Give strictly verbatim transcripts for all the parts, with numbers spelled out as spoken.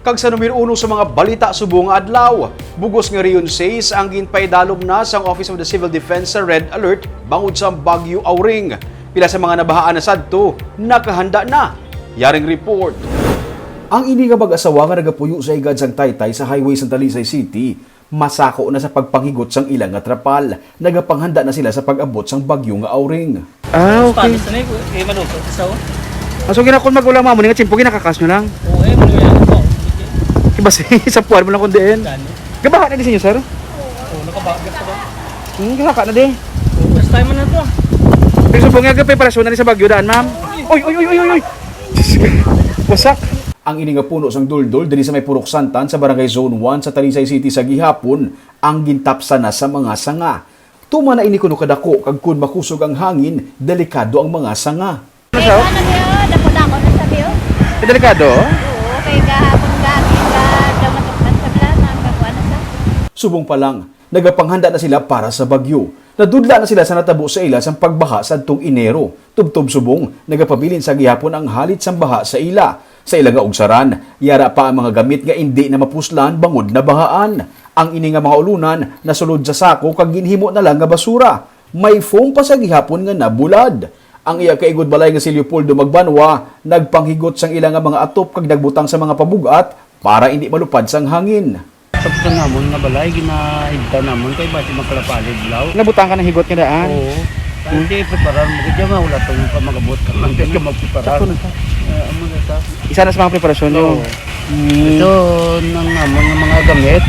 Kag sa numero uno sa mga balita subong nga adlaw, bugos nga Region sais ang ginpaidalom na sang Office of the Civil Defense sa Red Alert bangod sa Bagyo Auring. Pila sa mga nabahaan na sadto nakahanda na. Yaring report. Ang ini nga mag-asawa nga nagapuyo sa higad sang taytay sa highway sa Talisay City, masako na sa pagpanghigot sang ila nga trapal. Nagapanghanda na sila sa pag-abot sang bagyo nga Auring. Ah, okay. Spanish na eh, eh, maluto sa sao. Ah, so ginakon mag-ulam mo, nga tsimpo, ginakakas nyo lang? Oo, eh, maluya na po. Iba si sa puwan mo lang kung diin. Gani. Gabaha na di sa inyo, sir? Oo, nakabagat pa ba? Hmm, gahaka na di. First time na to. Pero subong nga, preparasyon na ni sa bagyo daan, ma'am. Oy, oy, oy, oy, oy, oy! Diyos ko. Wasak. Ang ini nga puno sang duldol diri sa may Purok Santan sa Barangay Zone one sa Talisay City sa gihapon ang gintapsan na sa mga sanga. Tuman na ini kuno kadako, kag kun makusog ang hangin, delikado ang mga sanga. Kay ano niyo, dako-dako na sa biyo. Delikado? Oo, kay gahapon gani ka daw matukdan sa blanang, kakuha na sa. Subong pa lang, nagapanghanda na sila para sa bagyo. Nadudla na sila sa natabo sa ila sang pagbaha sadtong Enero. Tubtob subong, nagapabilin sa gihapon ang halit sang baha sa ila. Sa ila nga ugsaran, yara pa ang mga gamit nga indi na mapuslan bangod nabahaan. Ang ini nga mga ulunan nasulod sa sako kag ginhimo na lang nga basura. May foam pa sa gihapon nga nabulad. Ang iya kaigod balay nga si Leopoldo Magbanwa nagpanghigot sang ila nga mga atop kag nagbutang sa mga pabug-at para indi malupad sang hangin. Sa namon nga balay, ginahigtan namon kay basi magkalapalid law. Nabutang ka ng higot nga daan? Oo. Kasi preparar mo gid nga wala tong pamagabot ka man, kaya magpreparar. Sakto na siya. Eh, amo na ta. Isa na sa mga preparasyon niyo. Oo. Mm. Ito nang namon nga mga gamit.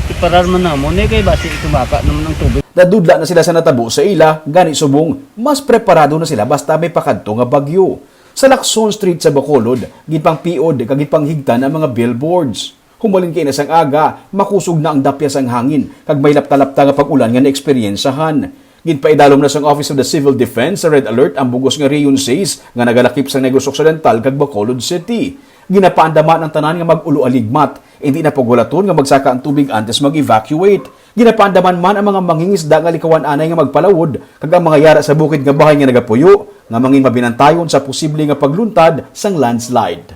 Preparar man namon eh, kay basi tumaka naman ang tubig. Nadudla na sila sa natabo sa ila, gani subong mas preparado na sila basta may pakadto nga bagyo. Sa Lacson Street sa Bacolod, ginpangpiod kag ginpanghigtan ang mga billboards. Humalin kay na sang aga, makusog na ang dapya sang hangin, kag may lapta-lapta nga pag-ulan nga naeksperiyensahan. Ginpaidalom na sang Office of the Civil Defense sa Red Alert ang bugos nga Region sais nga nagalakip sang Negros Occidental kag Bacolod City. Ginapaandaman ang tanan nga mag-ulo aligmat, indi na pagulaton nga magsaka ang tubig antes mag-evacuate. Ginapaandaman man ang mga mangingisda nga likawan anay nga magpalawod kag ang mga yara sa bukid nga bahin nga nagapuyo nga mangin mabinantayon sa posible nga pagluntad sang landslide.